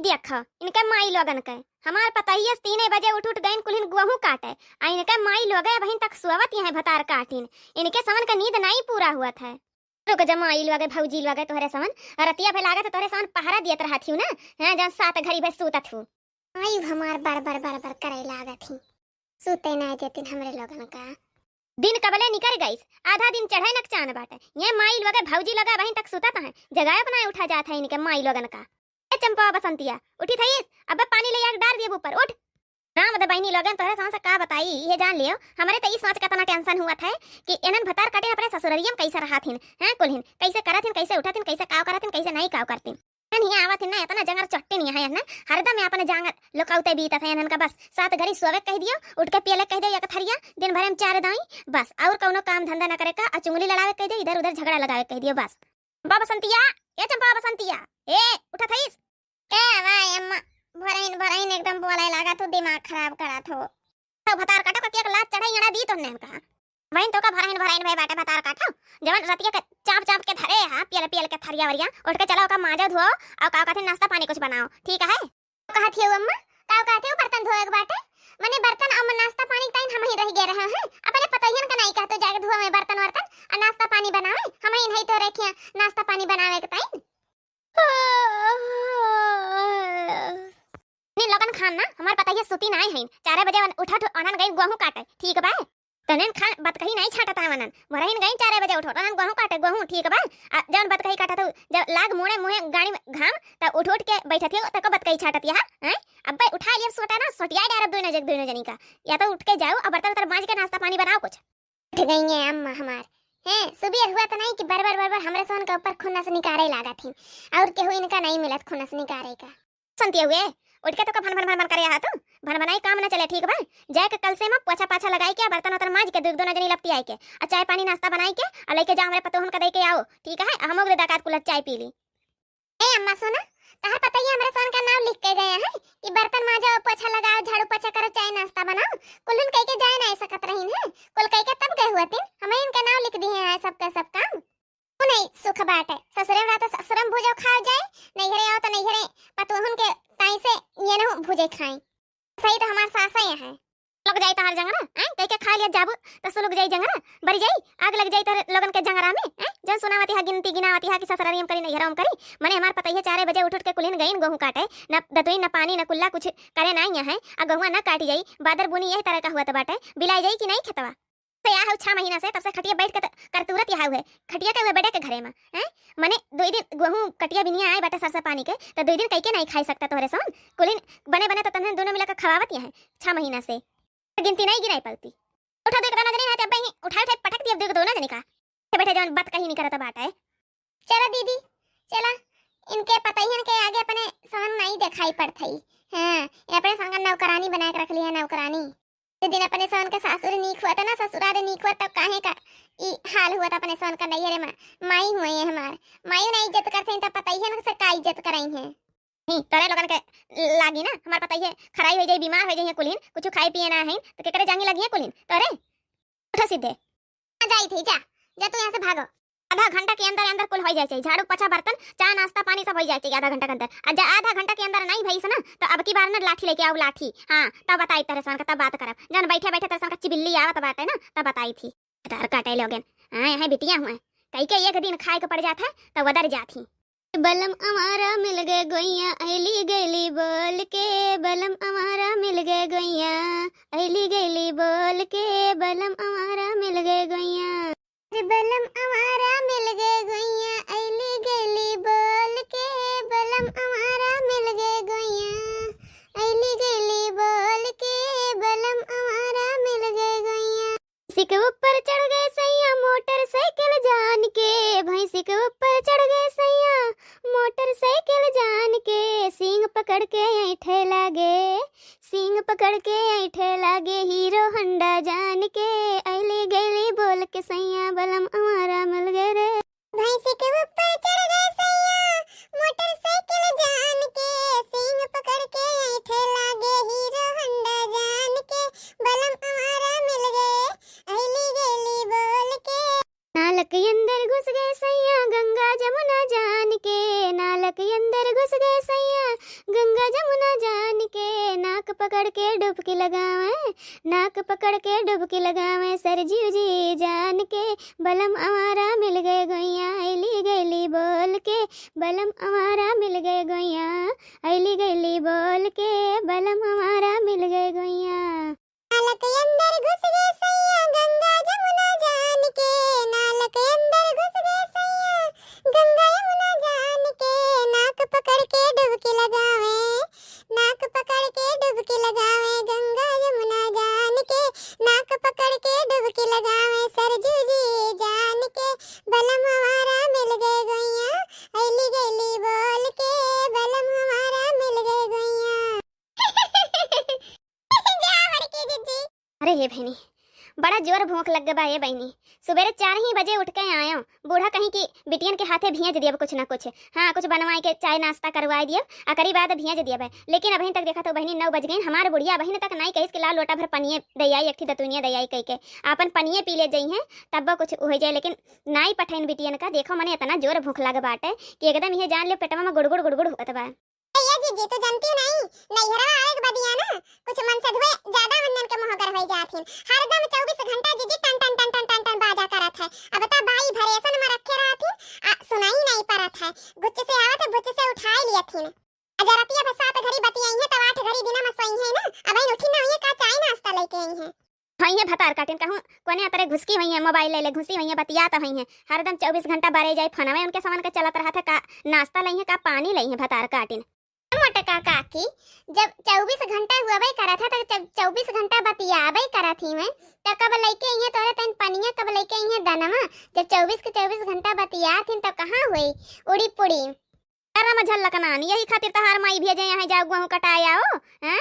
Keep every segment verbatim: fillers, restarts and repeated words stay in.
देखा, इनके माई लोगन के, हमार पतहिया तीने बजे उठ उठ गइन कुल्हिन गोहूँ काटे, आ इनके माई लोगे अबहिन तक सोवत यहाँ भतार काटिन। इनके सवन के नींद नाई पूरा हुवत है। रुक जा माई लोगे, भौजी लोगे, तोहरे सवन रतिया भे लागत तोहरे सवन पहरा दियत रहत हिउ ना, हैं, जौन सात घड़ी भे सूतत हू। आयु हमार बर बर बर बर करे लागत ही, सूते नाई देतिन हमरे लोगन का। दिन कबले निकर गइस, आधा दिन चढ़े नक चान बाटे। ये माई लोगे भौजी लोगे अबहिन तक सुतत हैं, जगाए बनाए उठा जात है इनके माई लोगन का। ए चंपा बसंतिया, उठी थईस, अबे पानी ले आके डार दिए ऊपर, उठ। राम दे बहिनी लोगन, तोहरे सवन से का बताई, ये जान लियो, हमरे तो ई सोच के इतना tension हुवत है कि एनन भतार काटिन अपने ससुररियम कैसे रहत हिन, हैं कुल्हिन, कैसे करत हिन, कैसे उठत हिन, कैसे काव करत हिन, कैसे नहीं काव करतिन। नहीं आवत हिन ना, इतना जंगर चट्टी नहीं है ना, हरदम ये अपने जांगर लोकाउते बीतत है इनन का। बस सात घड़ी सोवे कह दियो, उठ के पियले कह दियो एक थरिया, दिन भरे में चार दाई, बस और कौनो काम धंधा ना करे का, आ चुंगली लड़ावे कह दियो, इधर उधर झगड़ा लगावे कह दियो, बस। चंपा बसंतिया, ए चंपा बसंतिया, ए उठत हईस? ए हमार अम्मा, भरहिन भरहिन एकदम बोले लागत हो, दिमाग खराब करत हो। तो भतार काटो का केक लात चढ़ाई अड़ा दी तोहने का। वहीं तो का भरहिन भरहिन भई बाटे भतार काटो, जवन रतिया के चाप चाप के धरे हा, पियल पियल के थरिया वरिया, उठ के चलो ओका माजो धोओ, और का कहते नाश्ता पानी कुछ बनाओ, ठीक है? कहत हियो अम्मा, का कहत हियो बर्तन धोए के बाटे? मने बर्तन अम्मा नाश्ता पानी के ताईं हम ही रह गए रहे हैं, अपने पतोहियन का नहीं कहतो जाके धोवे बर्तन वर्तन, आ नाश्ता पानी बनावे, हम ही नहीं तो रखिया नाश्ता पानी बनावे के ताईं। नी लोगन खान ना, हमार पतोहिया सुती नाई हईन, चारे बजे वन-, उठत ओनन गई गोहूँ काटे, ठीक बा? तनेन खान बतकही नाई छाटत है वनन, भरहिन गई चारे बजे उठो, ओनन गोहूँ काटे, गोहूँ, ठीक बा? आ जौन बतकही काटत हो, जब लाग मुड़े मुँहे गाड़ी में घाम, त उठ उठ के बैठत हो, तको बतकही छाटत यहाँ, हैं? अब्बे उठा लियब सोटा ना, सोटिया डारब दोनों जग, दोनों जनी का, या तो उठ के जाओ, अब बर्तन उतर माज के नाश्ता पानी बनाओ कुछ। उठ गई हैं अम्मा हमार। हैं, सुबह हुआ तो नहीं कि बरबर बरबर हमरे सोन के ऊपर खुन्नस निकारे लागत ही। और केहू इनका नहीं मिलत खुन्नस निकारे का। सुनती हुए, उठ के तो का भन भन भन भन करे हा तू। भन भनाई काम न चले, ठीक बा? जाए के कल से माँ पोछा पाछा लगाई के, बर्तन वर्तन माज के, दू दोनों जनी लपटी आई के, आ चाय पानी नाश्ता बनाई के, आ लेके जाओ हमरे पतोहन का दे के आओ, ठीक है? आ हमो के दे दाकात कुलत चाय पी ली। ए अम्मा सुना, तहर पतैया हमरे सोन का नाव लिख के गया है कि बर्तन माजो, पोछा लगाओ, झाड़ू पोछा करो, चाय नाश्ता बनाओ, कुल्हिन कह के जाए नहीं सकत रहीन है, कुल कह के तब गए हुआ तीन, हमें इनके नाव लिख दिए हैं सबके सब काम। उ नहीं सुख बाटे, ससुरे में रहो तो ससुरे में भूजो खाओ जाए, नैहरे आओ तो नैहरे पतोहन के ताई से ये न भूजे खाई। सही तो हमार सास है। लग जाई तहार जंगरा, हैं? कह के खा लिया जाबू, त सुलग जाई जंगरा, बरी जाई, आग लग जाई तोहरे लोगन के जंगरा में, हैं? जौन सुनावती हा, गिनती गिनावती हा कि ससुरारी में करी, नैहरा में करी। मने हमार पतैया चारे बजे उठ उठ के कुल्हिन गईन गोहूँ काटे, न दतुई, न पानी, न कुल्ला कुछ करे ना यहाँ है, आ गोहुआ न काटी जाई, बादर बुनी यह तरह का हुआ तो बाटे, बिलाई जाई कि नहीं खेतवा? से आ हउ छह महीना से, तब से खटिया बैठ के त-, करतूरत यहाँ हुए, खटिया के हुए बैठे के घरे में, हैं? मने दो दिन गोहूँ कटिया बिनिया आए बाटे सरसा पानी के, त दो दिन कह के नहीं खाई सकता तोहरे सोन, कुल्हिन बने बने तो तन्हे दोनों मिला के खवावत यहाँ है, छह महीना से। गिनती नहीं गिनाई पलती। उठा दे के दाना जनी ना, ते अब्बे ही उठाए उठाए पटक दिया, दे के दो ना जनी का। ते बैठे जवन बात कही नहीं करत बाटे। चला दीदी, चला, इनके पतोहियन के आगे अपने सवन नहीं दिखाई पड़त हई। हाँ, ये अपने संग नौकरानी बना के रख लिया, नौकरानी। ते दिन अपने सवन के सासुर नीक हुआ था ना, ससुरार नीक हुआ, तब काहे का ई हाल हुआ था अपने सवन का नैहरे में। माई हुए ये हमार, माई नहीं इज्जत करते हैं, तब पतोहियन से का इज्जत कराई है? ही, तोरे लोगन के लागी ना, हमार पतैया खराई हो जाई, बीमार हो जाई कुल्हिन, कुछ खाए पिए ना है, तो केकरे जांगी लगी है कुल्हिन? तोरे? उठो सीधे। आ जाई थी, जा, जा तू यहाँ से भागो। आधा घंटा के अंदर अंदर कुल हो जाए चाहिए, झाड़ू पोछा बर्तन चाय नाश्ता पानी सब हो जाए चाहिए आधा घंटा के अंदर। आ जा आधा घंटा के अंदर नहीं भई से ना, तो अब की बार ना लाठी लेके आओ, लाठी। हाँ, तब बताई तेरे सन का, तब बात करब। जन बैठे बैठे तेरे सन का चिबिल्ली आवत बाटे ना, तब बताई थी। तार काटे लोगन, हाँ, यहाँ बिटिया हुए, कई के एक दिन खाए के पड़ जात है, तो वदर जात ही। बलम आवारा मिल गए गोइया, अइली गइली बोल के। बलम आवारा मिल गए गोइया, अइली गइली बोल के। बलम आवारा मिल गए गोइया। अरे बलम आवारा मिल गए गोइया, अइली गइली बोल के। बलम आवारा मिल गए गोइया, अइली गइली बोल के। बलम आवारा मिल गए गोइया। भैंसी के ऊपर चढ़ गए सैया मोटरसाइकिल जान के, भैंसी के ऊपर चढ़ गए सैया मोटरसाइकिल जान के, सींग पकड़ के ऐंठे लागे, सींग पकड़ के ऐंठे लागे हीरो होंडा जान के, अइली गइली बोल के सैया बलम आवारा मिल गए रे। भैंसी के ऊपर चढ़ गए सैया मोटरसाइकिल जान के, सींग पकड़ के ऐंठे लागे हीरो होंडा जान के, बलम आवारा मिल गए, अइली गइली बोल के। नालक अंदर घुस गए सैया गंगा जमुना जान के, नालक अंदर घुस गए सैया गंगा पकड़ के डुबकी लगावे, नाक पकड़ के डुबकी लगावे, सरजू जी जान के, बलम आवारा मिल गए गोइया, अइली गइली बोल के, बलम आवारा मिल गए गोइया, अइली गइली बोल के, बलम आवारा मिल गए गोइया। नालक अंदर घुस गए सैया, गंगा जमुना जान के, नालक अंदर घुस गए सैया, गंगा जमुना जान के, नाक पकड़ के डुबकी लगावे, नाक पकड़ के डुबकी लगावे, गंगा जमुना जान के, नाक पकड़ के डुबकी लगावे, सरजू जी जान के, बलम आवारा मिल गए गोइया, अइली गइली बोल के, बलम आवारा मिल गए गोइया। जा बड़की जिज्जी। अरे हे बहिनी, बड़ा जोर भूख लग बा ए बहिनी। सुबेरे चार ही बजे उठ के आयो, बूढ़ा कहीं कि बिटियन के हाथे भेज दियब कुछ ना कुछ। हाँ, कुछ बनवाए के चाय नाश्ता करवाए दियब, अकरी बाद भेज दियब। लेकिन अबहिन तक देखा तो बहिनी नौ बज गईन, हमार बुढ़िया अबहिन तक नाई कहिस कि ला लोटा भर पनिये दे आई, एक ठी दतुनिया दे आई कह के। आपन पनिये पी ले जइहें, तब कुछ हो जाए, लेकिन नाई पठैन बिटियन का। देखो मने इतना जोर भूख लग बाटे कि एकदम इहे जान ले पेटवा में गुड़गुड़ गुड़गुड़ होत बा। ए जिज्जी, तू जानती नहीं, नैहरवा आवे के बदिया ना, कुछ मनसेधुए ज्यादा वंजन के मोहगर होई जात हिन। हरदम चउबीस घंटा जिज्जी टन टन टन टन टन टन बाजा करत है। अब त बाई भरेसन में रखे रहत हिन, आ सुनाई नहीं परत है। गुच्च से आवत है, भुच्च से उठाई लियत हिन। आ जरतिया भर सात घड़ी बतियाई है, तब आठ घड़ी दिना में सोई है ना। अब इन उठी ना हुई है, का चाय नाश्ता लेके आई है। हइये भतार काटिन कहूँ कोने अतरे घुसकी हइये, मोबाइल ले ले घुसी हइये, बतियात हइये। हरदम चउबीस घंटा बारे जाए फोनवे उनके समन के चलत रहत है, का नाश्ता लइहे, का पानी लइहे भतार काटिन। मोटका काकी, जब चउबीस घंटा हुअबे करत है, त जब चउबीस घंटा बतियाबे करत ही में, त कब लइके अइहे तोरे तन पनिया, कब लइके अइहे दनवा? जब चउबीस के चउबीस घंटा बतियात हिन, तब कहाँ होई उड़ी पुड़ी? अरे मझल लकनान, यही खातिर तहार माई भेजे यहाँ जाओ, गोहूँ कटाए आओ, हैं?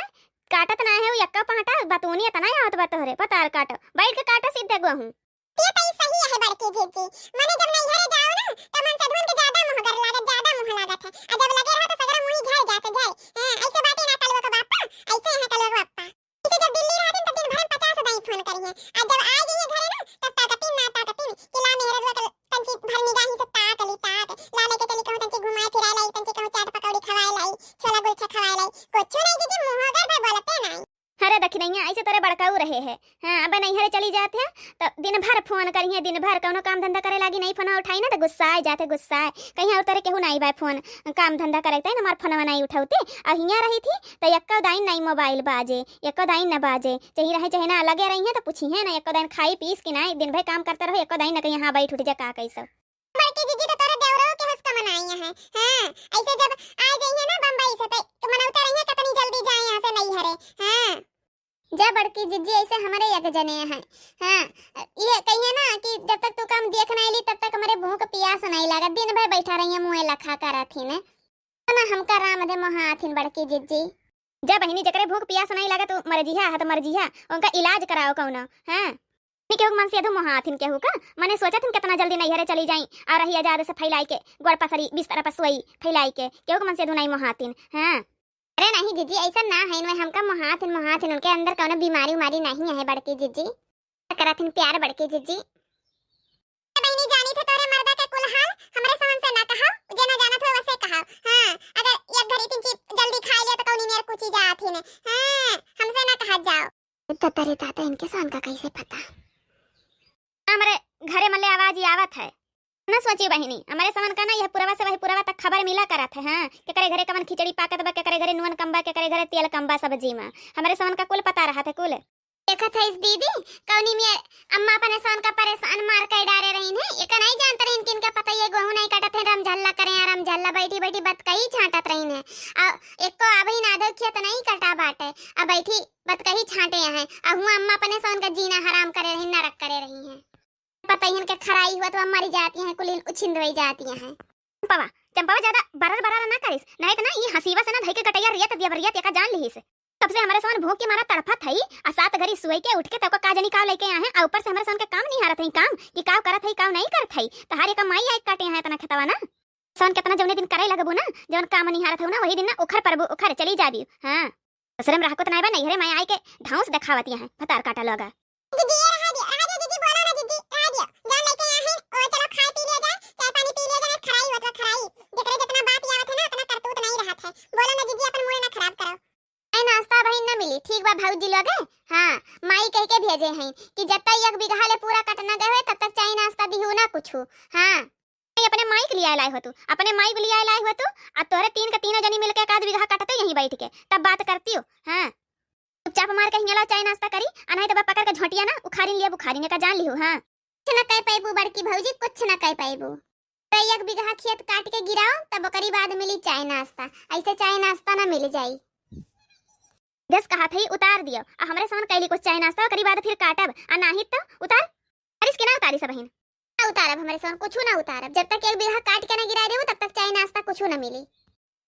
काटत ना है वो यक्का पहाटा, बतूनी इतना आवत बा तोहरे, पतार काटो, बैठ के काटो सीधे गोहूँ। ये तो सही है बड़की जिज्जी, मने जब नैहरे जाओ ना, तो मनसेधुअन के ज्यादा मोहगर लागत, ज्यादा मोह लागत है, आ जब लगे रहो तो सगरा मुँही झर जात, झर। हाँ, ऐसे बाटे ना कलुआ के बापा, ऐसे है कलुआ के बापा। इसे जब दिल्ली रहतिन, तब दिन भर में पचास दाई फोन करिहे। आ जब आ जाइए घरे ना, तब ताकतिन ना ताकतिन, कि ला मेहररुआ के तंची भर निगाही से ताक ली, ताक। ला लेके चली कहूँ तंची घुमाए फिराए लाई, तंची कहूँ चाट पकौड़ी खवाए लाई, छोला गुलछा खवाए लाई। कुछ नहीं दीदी, मुँह अगर भाई बोलते नहीं। अरे दखिनैया, ऐसे तोरे बड़काऊ रहे है। हाँ, अब नैहरे चली जात है, तो दिन भर फोन करिहे, दिन भर कौनो काम धंधा करे लागी नहीं, फोन उठाई ना तो गुस्सा आ जाते, गुस्सा आ। कहीं और तोरे केहू नहीं बा फोन, काम धंधा करे, तै ना हमार फोनवा नहीं उठाउते। आ हियाँ रही थी, त एक्को दाइन नाई मोबाइल बाजे, एक्को दाइन न बाजे, चाहे रहे चाहे ना, लगे रही हैं त पूछी है ना, एक्को दाइन खाई पीस कि नाई, दिन भर काम करते रहो, एक्को दाइन न कहीं हाँ बैठ उठ जा का कैसो। बड़की जिज्जी तो तोरे देवरो के हंस का मनाई है। हाँ, ऐसे जब आ जाइए ना बम्बई से, त मनौते रही है कितनी जल्दी जाए यहाँ से नैहरे। हाँ। जा बड़की जिज्जी, ऐसे हमरे एक जने हैं। हाँ, ये कहिए ना कि जब तक तू काम देख नहीं ली, तब तक हमरे भूख पियास नहीं लागत। दिन भर बैठा रही है मुँह लखा करत ही ने। ना हमका राम दे मोहाथिन बड़की जिज्जी। जा बहिनी, जकरे भूख पियास नहीं लागत, उ मर जिहा, हत मर जिहा, उनका इलाज कराओ कौनो, हाँ? नहीं केहू के मनसेधु मोहाथिन केहू का, मने सोचत हिन कितना जल्दी नैहरे चली जाई, और रही आजाद से फैलाई के, गोड़ पसरी, बिस्तर पर सोई, फैलाई के, केहू के मनसेधु नहीं मोहाथिन, हाँ? अरे नहीं जिज्जी, ऐसा ना है, इनमें हमका मोहाथिन, मोहाथिन, उनके अंदर कौनो बीमारी उमारी नहीं है बड़की जिज्जी। करत हिन प्यार बड़की जिज्जी। ए बहिनी, जानी थे तोरे मर्दा के कुल हाल, हमरे समन से ना कहा, जे ना जानत हो वसे कहा। हाँ, अगर एक घड़ी तिनची जल्दी खाई लिया तो कौनी मेर कुची जात ही ने। हाँ, हमसे ना कहा जाओ। तो तरे दादा इनके सन का कैसे पता? हमरे घरे मले आवाज ही आवत है। ना सोची बहिनी, हमरे समन का ना यह पुरवा से वही पुरवा तक खबर मिला करत है। हाँ, केकरे घरे कवन खिचड़ी पाकत बा, केकरे घरे नून कम बा, केकरे घरे तेल कम बा सब्जी में। हमरे समन का कुल पता रहत है, कुल। देखत हइस दीदी, कौनी में अम्मा अपने सोन का परेशान मार के डारे रहीन है। एका नहीं जानत रहीन कि इनका पता ये गोहूं नहीं काटत है, रमझल्ला करे हैं, रमझल्ला बैठी बैठी बतकही छांटत रहीन है। आ एको अबही नादो खेत नहीं कटा बाटे, अब बैठी बतकही छांटे हैं। आ हुआ अम्मा अपने सोन का जीना हराम करे रही, नरक करे रही हैं। पता ही इनके खराई हुआ तो मर जाती हैं, कुलीन उछिंद हो जाती हैं। चंपावा, चंपावा ज्यादा बरर बरर ना करिस, नहीं तो ना ये हंसीवा से ना धई के गटैया रियत दिया बरियत एका जान लिहिस। तब से हमरे सोन भूख के मारा तड़फत हई, आ सात घड़ी सुई के उठ के तब का जनी काव लेके आए हैं, आ ऊपर से हमरे सोन के काम निहारत हई, काम कि काव करत हई, काव नहीं करत हई। तहार एक माई आए काटे हैं इतना खेतवा ना। सोन कितना जौने दिन करे लगबू ना, जौन काम निहारत हऊ ना, वही दिन ना उखर परबू, उखर चली जाबी। हाँ, ससुरे में रहको तो नहीं बा, नैहरे में आए के धांस देखावत यहाँ भतार काटा लोगा। दीदी, ये रहा दे, रहा दे दीदी, बोलो ना दीदी, रहा दियो। जौन लेके आए हैं, वो चलो खाए पी लिया जाए, चाय पानी पी लिया जाए, खराई होत बा, खराई। जेकरे जितना बात आवत है ना, उतना करतूत नहीं रहत है। बोलो ना दीदी, अपन मूड ना खराब करो। चाय नाश्ता बहिन न मिली, ठीक बा भौजी लोग? हाँ, माई कह के भेजे हैं कि जब तक एक बीघा ले पूरा कट न गए होए, तब तक चाय नाश्ता दिहू ना कुछू। हाँ, नहीं, अपने माई के लिए लाए हो तू, अपने माई के लिए लाए हो तू। आ तोहरे तीन के तीनों जनी मिलके एक आध बीघा कटते यहीं बैठ के, तब बात करती हो। हाँ, चुपचाप मार के हियाँ लाओ, चाय नाश्ता करी, आ नहीं तो बा पकड़ के झोंटिया ना उखारिन लिया, बुखारिन का जान लिहू। हाँ, कुछ न कह पैबू बड़की भौजी, कुछ न कह पैबू। तो एक बीघा खेत काट के गिराओ, तब ओकरी बाद मिली चाय नाश्ता, ऐसे चाय नाश्ता ना मिल जाई। जस कहा थई उतार दियो, आ हमरे सोन कैली कुछ चाय नाश्ता, ओकरी बाद फिर काटब, आ नाही तो उतार। उतारिस कि ना उतारिस बहिन? ना उतारब, हमरे सोन कुछ ना उतारब, जब तक एक बीघा काट के ना गिरा देबू, तब तक चाय नाश्ता कुछ ना मिली।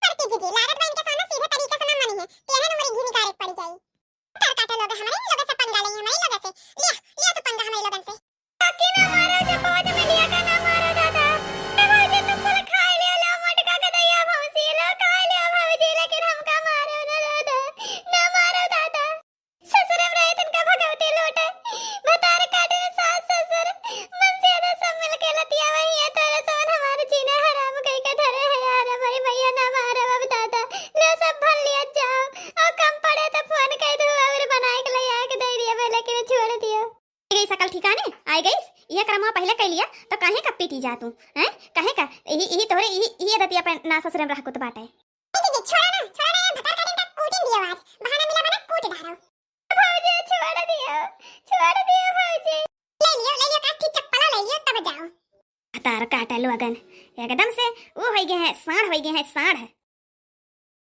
करती जीजी, लागत बा इनके सोना सीधे तरीके से ना मनी है, तेहन उमरी घी निकारे के पड़ी जाई। तार काटे लोग हमरे लोग से पंगा लेई, हमरे लोग से। लिया, लिया तू पंगा हमरे लोगन से। काकी ना मारो, जब बाज में लिया का ना मारो दादा। ए भौजी, तुम कुल खाए ले लो, मोटका के दैया भौजी लो, खाए ले भौजी, लेकिन हमका मारो ना दादा, ना मारो दादा। ससुर में रहे तनका भगवती लूटे, भतार काटे सास ससुर, मन से ज्यादा सब मिलके लतिया वही है, तोरे सोन हमारे जीना हराम कई के धरे है यार, हमारी मैया ना मारो अब दादा, लो सब भर लिया जाओ, और कम पड़े तो फोन कर दो और बनाए के ले आके दे दिया, मैं लेकिन छोड़ दियो। गई सकल ठिकाने, आइ गईस। यह करमवा पहिले कइ लिया, तो काहे का पीटी जा तू, हैं? काहे का? यही, यही तोहरे, यही, यही आदतिया पे ना ससुरे में रह कुत बाटे। ए दीदी, छोड़ा ना, छोड़ा ना, यार, भतार काटे का कूटिन दियो आज। बहाना मिला बना कूट डारो। भौजी, छोड़ दियो, छोड़ दियो भौजी। ले लियो, ले लियो, काठी चप्पला ले लियो, तब जाओ। भतार काटे लोगन, एकदम से वो होइ गए हैं, साँढ़ होइ गए हैं, साँढ़।